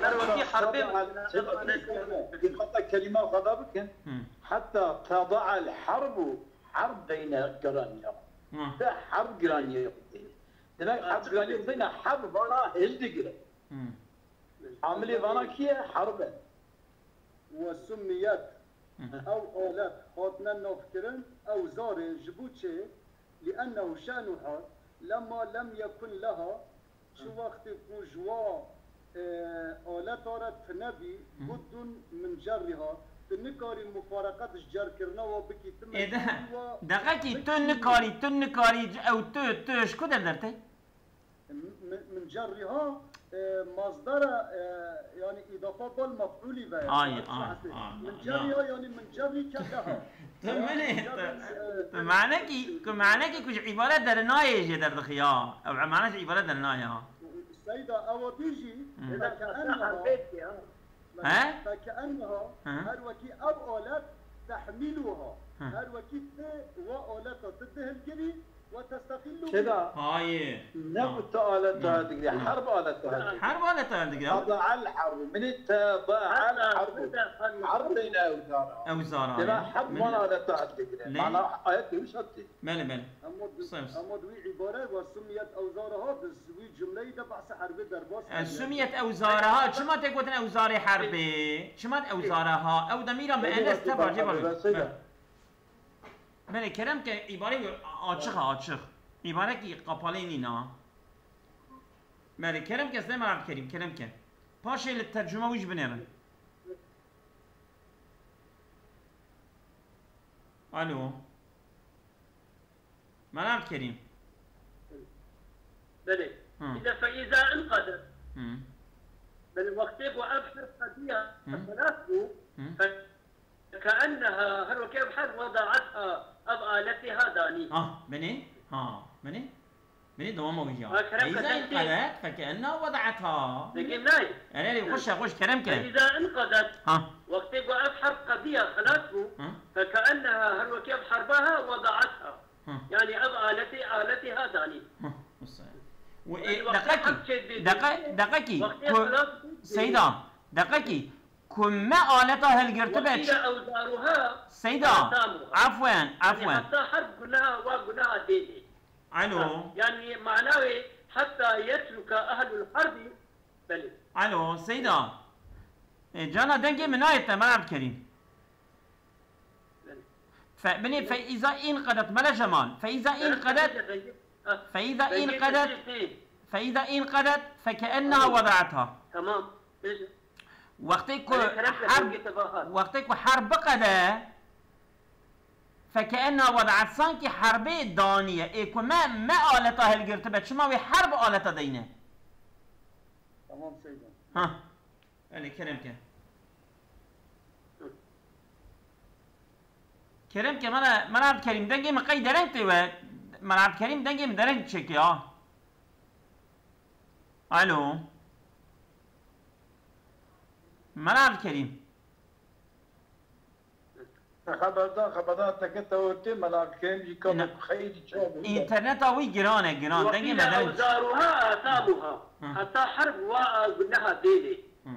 Her wekî herbê. Diqeta kelîma xwe da bikin. Hı. Heta tada'al harbu, harb deyne giraniya. Hı. De harb giraniya xwe deyne. Demek harb giraniya xwe deyne, harb vana hildigire. Hı. Amilê vana kî ye? Harb e. Ve summiyet, Hı. ew alet hatine navkirin, ew zarê ji bo çi? Li'ennehu şe'nuha, lema lem yekun leha, çi Hı. wextê ku ji wa, e, aleta re tu nebî, Hı. buddun min cerriha, tu nikarî mufareqet ji cerkirina wa bikî, tu Ê de, mecbûrî wa deqekî, tu bikî. nikarî, tu nikarî, ew tu, tu ji ku derderte? Min, min cerriha, e, masdara, e, yani îdafa bal mef'ulî ve. Ay, ay, ay, Min ya. cerriha yani min cerrî ke leha. Tu Ya, minê, min tu, cerrî, e, tu manekî, tu manekî ku ji îbaret derinayê jê derdixî ya. Ew mane ji îbaret derinayê ha. Seyda ewa bî jî, Hmm. feke enneha, He? feke enneha, Hı. her wekî ew alet tehmîluha. Hı. Her wekî tu wa aleta tu dihilgirî, Ve testexillu Seyda, Hayê. ne Ha. bu te aleta Ha. digre, Ha. harb aleta digre. Harb aleta digre. Tada'al harbu. Min tada'al Hatta harbu. tada'al Harb deyne ew zara. Ew zara Seyda, ya. harb Min- van aleta digre. Ne? Mana ayet demiş hattı. Bele, bele. Ama du-, Sayın. ama du wî îbare ve sumiyet ew zaraha, bi wî cumleyî de bahse herbê derbas E, kiriye. sumiyet ew zaraha. Çima tê gotin ew zarê herbê? Çima ew zaraha? Ew demîra Seyda, müennes teva cê Seyda, bajê. Seyda. Belê, kerem ke îbareyê açiq e, açiq. Îbarekî qapalê nîn a. Belê, kerem ke ez ne merak kerîm, kerem ke. Paşê li tercuma wî jî binêrin. Alo. Merak kerîm. Belê. Hı. Îde fe îza inqedet. Hı. Belê, wextê ku ev her qediya Hı. xelas bû, Hı. fe Fekeenneha, her wekî ev her wedaetha, ev aletê ha danî. Ha, binê? Ha, binê? Binê dewama wî ya. Ha, kerem Feyza ke, inqedet, fekeenneha wedaetha. Peki, nayê. Erê, erê, xweş e, xweş, kerem ke. Feyza inqedet. Ha. Wextê ku ev herb qediya, xelas bû. Ha. Fekeenneha, her wekî ev herba ha, wedaetha. Ha. Yani ev aletê, aletê ha danî. Ha, wisa. Û, Yani e, wextê deqekî, herb çêdibê, deqe-, deqekî, wextê ku, xelas bû, Seyda, deqekî, Ku me aleta hilgirtibe Wekî ç-, de ew zaruha Seyda, heta muha. Afwen, Yani afwen. heta her gunaha wa gunaha dêlê. Alo. Ha, yani mana wê heta yetruka ehlul harbi, belê. Alo, Seyda. E, cana dengê min nayê te, Meral Kerîm. Belê. Fe, binê fe îza înqedet, Mele Cemal. Fe îza înqedet, Dengê, dengê. Ha, fe îza dengê înqedet, sesê tê. fe îza înqedet, fe keenneha Alo. wedaetha. Tamam. Bêje. Wextê ku Belê, kerem ke, herb, dengê te va hat. wextê ku herb biqede, fekeenna wedaet, sankî herbê daniye. Ê ku me, me aleta hilgirtibe, çima wê herb aleta deyne? Tamam Seyda. Ha. Belê, kerem ke. Hı. Kerem ke, Mera-, Meral Kerîm, dengê min qey dereng tê we. Meral Kerîm, dengê min dereng çêke ya. Alo. Meral Kerîm. Te xeberdan, xeberdan te ke te ortê Meral Kerîm jî ka Ina-, bi xeyrî çawa bû? Înterneta wî giran e, giran. Dengê Wekî me de dereng. ew zaruha ata buha. Hı. Heta herb wa guneha dêlê. Hı.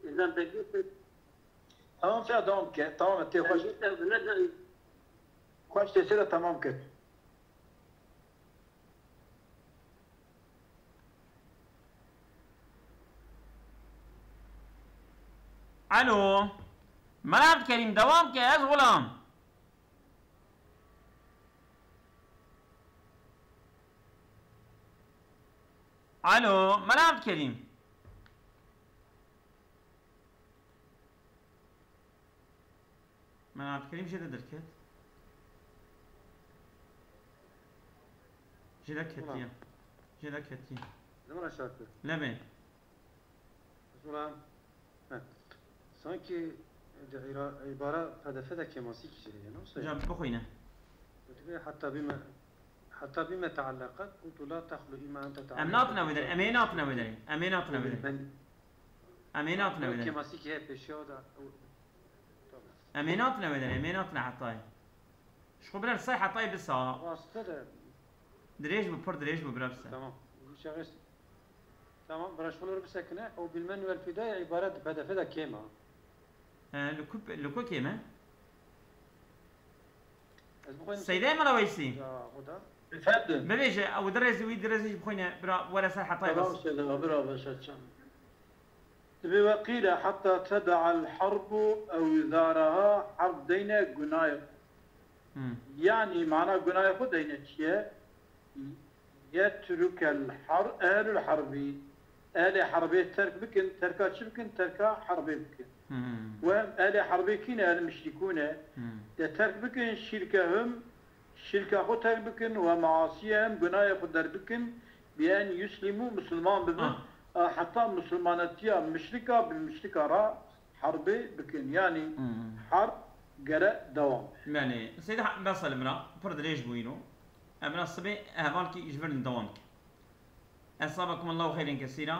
Îzan dengê te Tamam, fiya devam ke. Tamam, tê xweş. dengê te bine de Xweş tê sêre tamam kir. Alo. Meral Kerîm, devam ke, ez xulam. Alo, Meral Kerîm. Meral Kerîm jê de derket. Jê de ketiye. Jê de ketiye. Zimra şarkı. Lebe. Zimra. He. Sanki de îra-, îbara P D F de kêmasî kişi diye, nasıl? Hocam, bixwîne. Dibe hatta bime, hatta bime teallaqat, kuntu la tahlu ima ente Em teallaqat. natine wê derê, em ê natine wê derê. Em ê natine wê derê. Ben Em ê natine wê derê. Kêmasî ki heye pêşiya da. Tamam. Em ê natin wê derê, em ê natin Hetayê. Ji xwe bira li ser Hetayê bise. Rastı da. Dirêj bû, pir dirêj bû bira bise. Tamam. Bu şahıs. Tamam, bira şunu bir sekine. O bilmen vel fidaya ibaret bedefe de kema. He, li ku, li ku kêm e? Ez bu koyun. Seydê Mela Weysî. Ya, bu da. Efendim. Bibêje, ew dirêzî wî dirêzî jî bixwîne, bira were ser Hetayê Tamam bes. Seydê abi, abi, şaçam. Dibi ve qîle hatta teda'al harbu ewzaraha, harb deyne gunayê. Hmm. Yani mana gunayê xwe deyne çi ye? Yetrukel har, ehlul harbi. Ehlê harbê terk bikin, terka çi bikin? Terka harbê bikin. Hmm. Ve ehlê harbê kî ne? El müşrikûne. Hmm. De terk bikin şirkehum, şirka xwe terk bikin, ve maasiyehum, gunayê xwe derbikin, bi en yuslimu, musulman bibin, Ah. a heta musulmanetiya müşrika bi müşrika ra harbê bikin. Yani Hmm. harb gere dewam. Belê. Seydê Ha-, bes li min re, pir dirêj bûyîno. Em re sibê hevalkî ji vir dewam dikin. Esabakum Allahu xeyrên kesîra.